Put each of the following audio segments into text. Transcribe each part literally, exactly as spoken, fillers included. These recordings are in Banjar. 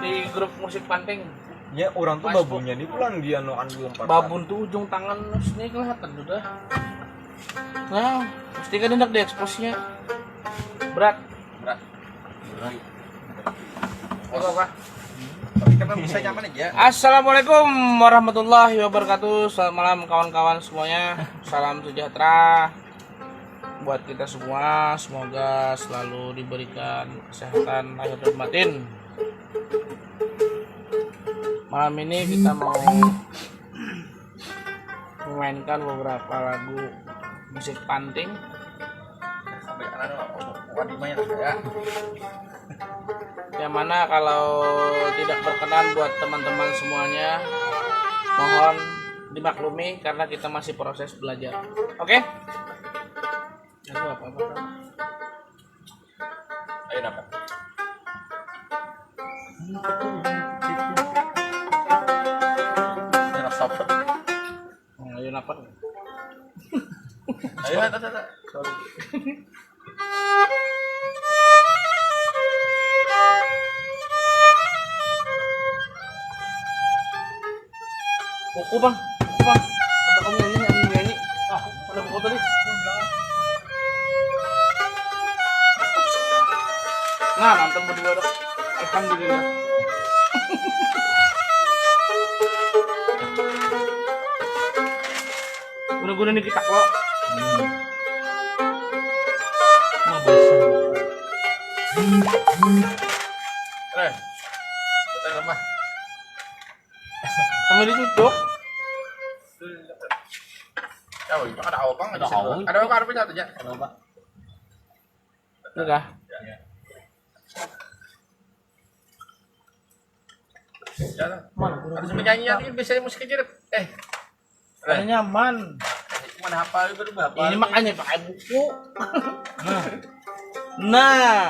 Di grup musik panting. Ya, orang tuh Mas, babunya nih pulang dia no anu lompat. Babun tuh ujung tangan sini kelihatan sudah. Nah, mesti kan hendak dieksposnya. Berat. Berat. Apa apa? Tapi kita bisa nyaman aja. Assalamualaikum warahmatullahi wabarakatuh. Selamat malam kawan-kawan semuanya. Salam sejahtera buat kita semua. Semoga selalu diberikan kesehatan lahir dan batin. Malam ini kita mau memainkan beberapa lagu musik panting. Sampai kanan apa? Bukan di main ya. Yang mana kalau tidak berkenan buat teman-teman semuanya, mohon dimaklumi karena kita masih proses belajar. Oke? Aduh, apa-apa. Ayo dapat. Ini rasa apa? Nah, ayo lapar. Ayo, tak, tak, tak. Buku bang, buku bang. Ada kamu ini yang nyanyi. Ah, ada buku tadi. Nah, nonton berdua dong. Alhamdulillah. Guna-guna nih kita kok. Keren. Kita lemah. Sama dicucuk. Ya, itu ada awal bang. Ada awal. Ada awal, ada punya satu aja. Coba. Enggak. Ya, lah. Harus menyanyi yang ini biasanya musik aja deh. Eh, Ada nyaman. Mana hafal, baru berapa? Ini makanya pakai buku. Nah. Nah.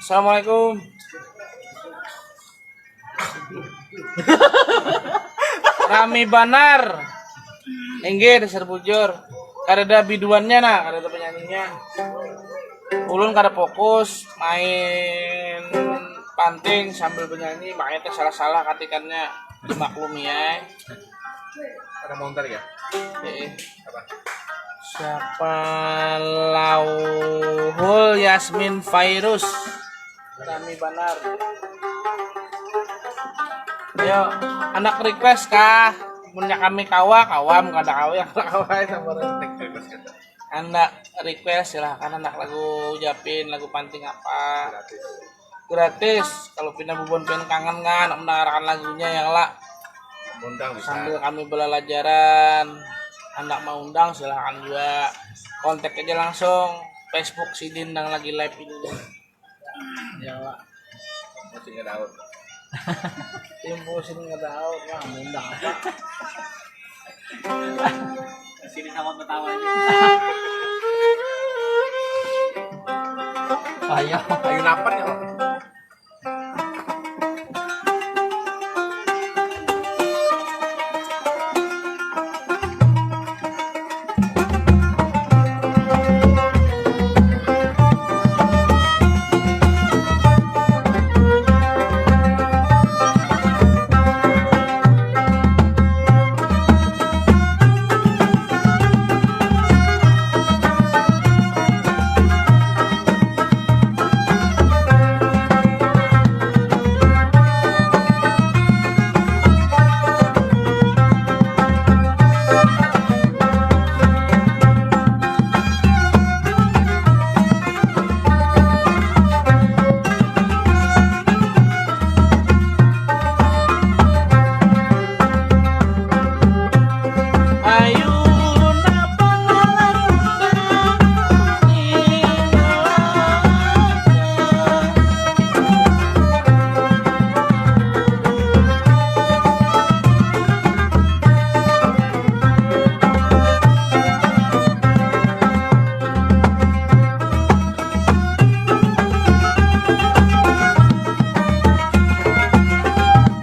Assalamualaikum. Rami banar. Inggih, dasar bujur. Kada ada biduannya nah, kada ada penyanyinya. Ulun kada fokus main panting sambil bernyanyi, makanya teh salah-salah katikannya. Dimaklumi ya. Ada montar ya? Eh, apa? Siapa Lauhul Yasmin Virus? Rami banar. Ayo, anak request kah? Punya kami kawa, kawam, kada kawa ya, kada kawa ya, sabar. Anak request, silahkan anak lagu Japin, lagu panting apa? Gratis. Kalau pina bubuhan pian kangen kan, anak mendengarkan lagunya ya lah. Undang bisa. Sambil kami belajaran, anak mau undang silahkan juga. Kontak aja langsung Facebook sidin yang lagi live ini. Ya, Pak. Masih ngedaur. Timpu sini ngedaur, wah, undang apa? Sini sama ketawa ini. Ayo. Ayo lapar ya, Pak.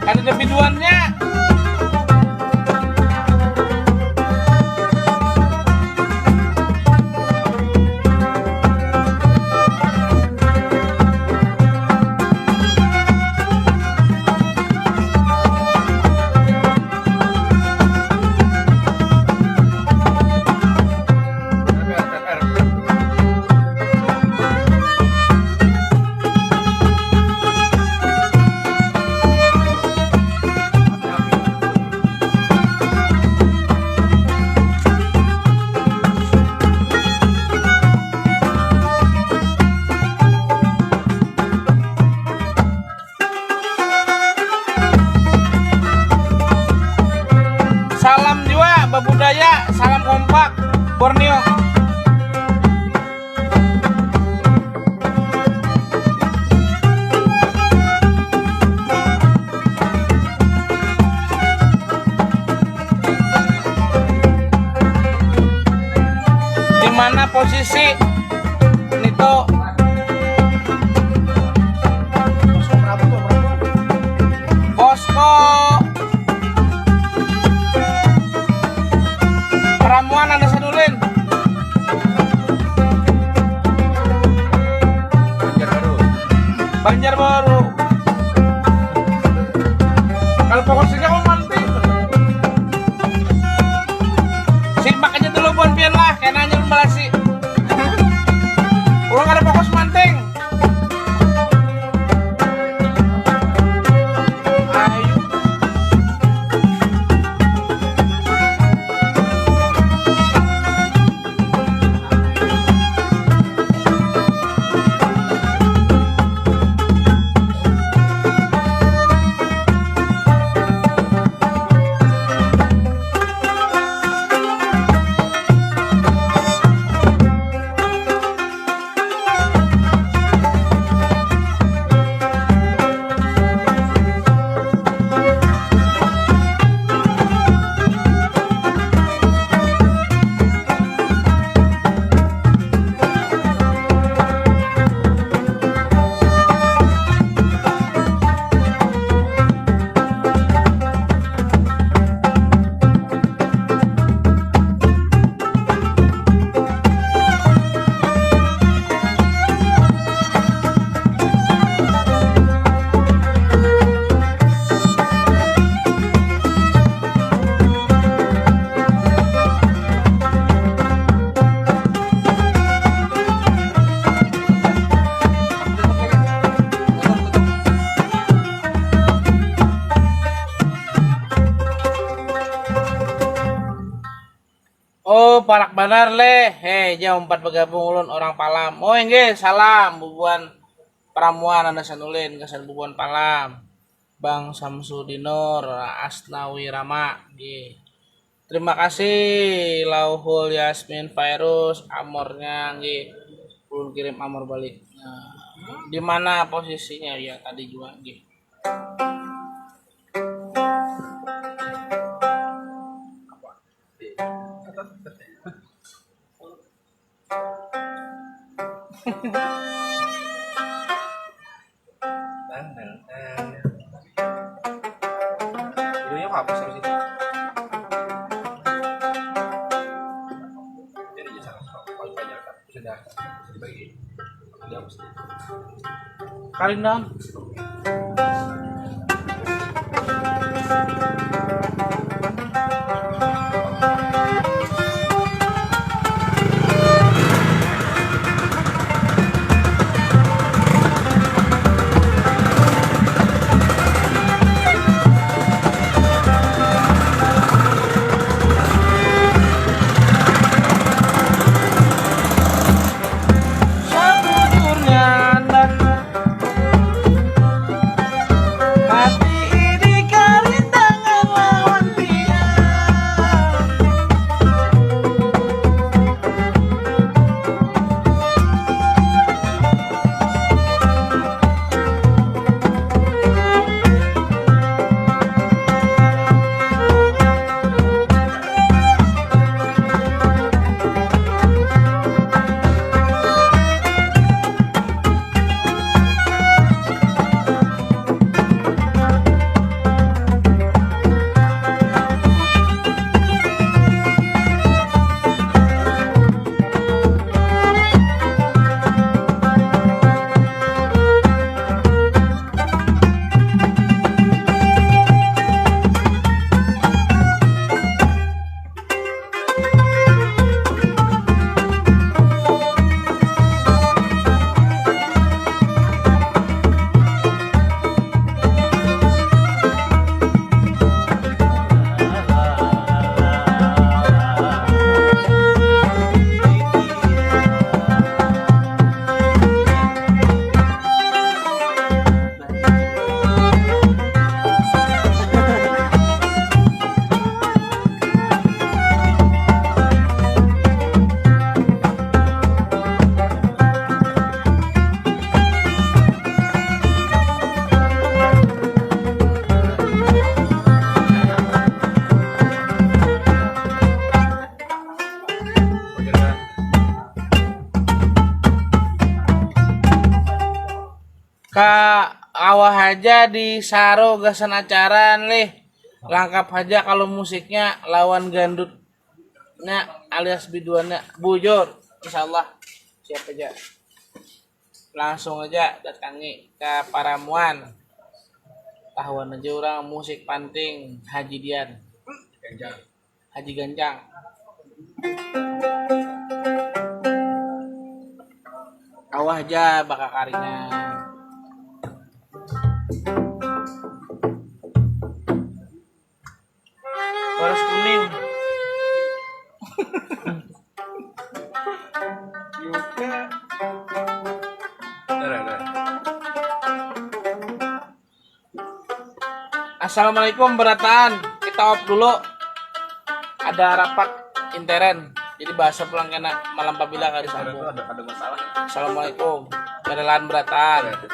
Kada ada biduannya. Salam jua babudaya, salam kompak Borneo. Di mana posisi Nito? Posko Ramuan ada sadulin. Banjarbaru. Banjarbaru. Kalau pokok sini aku manting. Simak aja dulu pun pian lah, kena aja balasi. Ulang ada fokus manting. Ayu. Oh, parak banar leh. Heh, jam empat bergabung ulun orang Palam. Oh, inggih, salam bubuhan Paramuan, Anda Sanulin, gasan bubuhan Palam. Bang Samsudinur, Asnawi Rama, nggih. Terima kasih Lauhul Yasmin Virus, amornya nggih. Ulun kirim amor balik. Nah, di mana posisinya ya tadi juga nggih. Videonya apa, apa sih? Jadi, ya, sama, sama. Paling banyak, kan? Sudah, sudah dibagi. Dia apa sih? Karindan. Sabujurnya anak hati ini karintangan lawan tiang. Ka awah aja di Saro gasan acaran lih. Langkap aja kalau musiknya lawan gandutnya alias biduannya. Bujur, insyaallah siap aja. Langsung aja datangi ke Paramuan. Tahuan aja orang musik panting Haji Dian. Haji Ganjang. Awah ja bakakaringan. Baras kuning. Juga. Assalamualaikum berataan. Kita off dulu. Ada rapat intern. Jadi bahasa pulang kena malam pabila kada disambung. Ada, ada masalah. Assalamualaikum. Kerelaan berataan.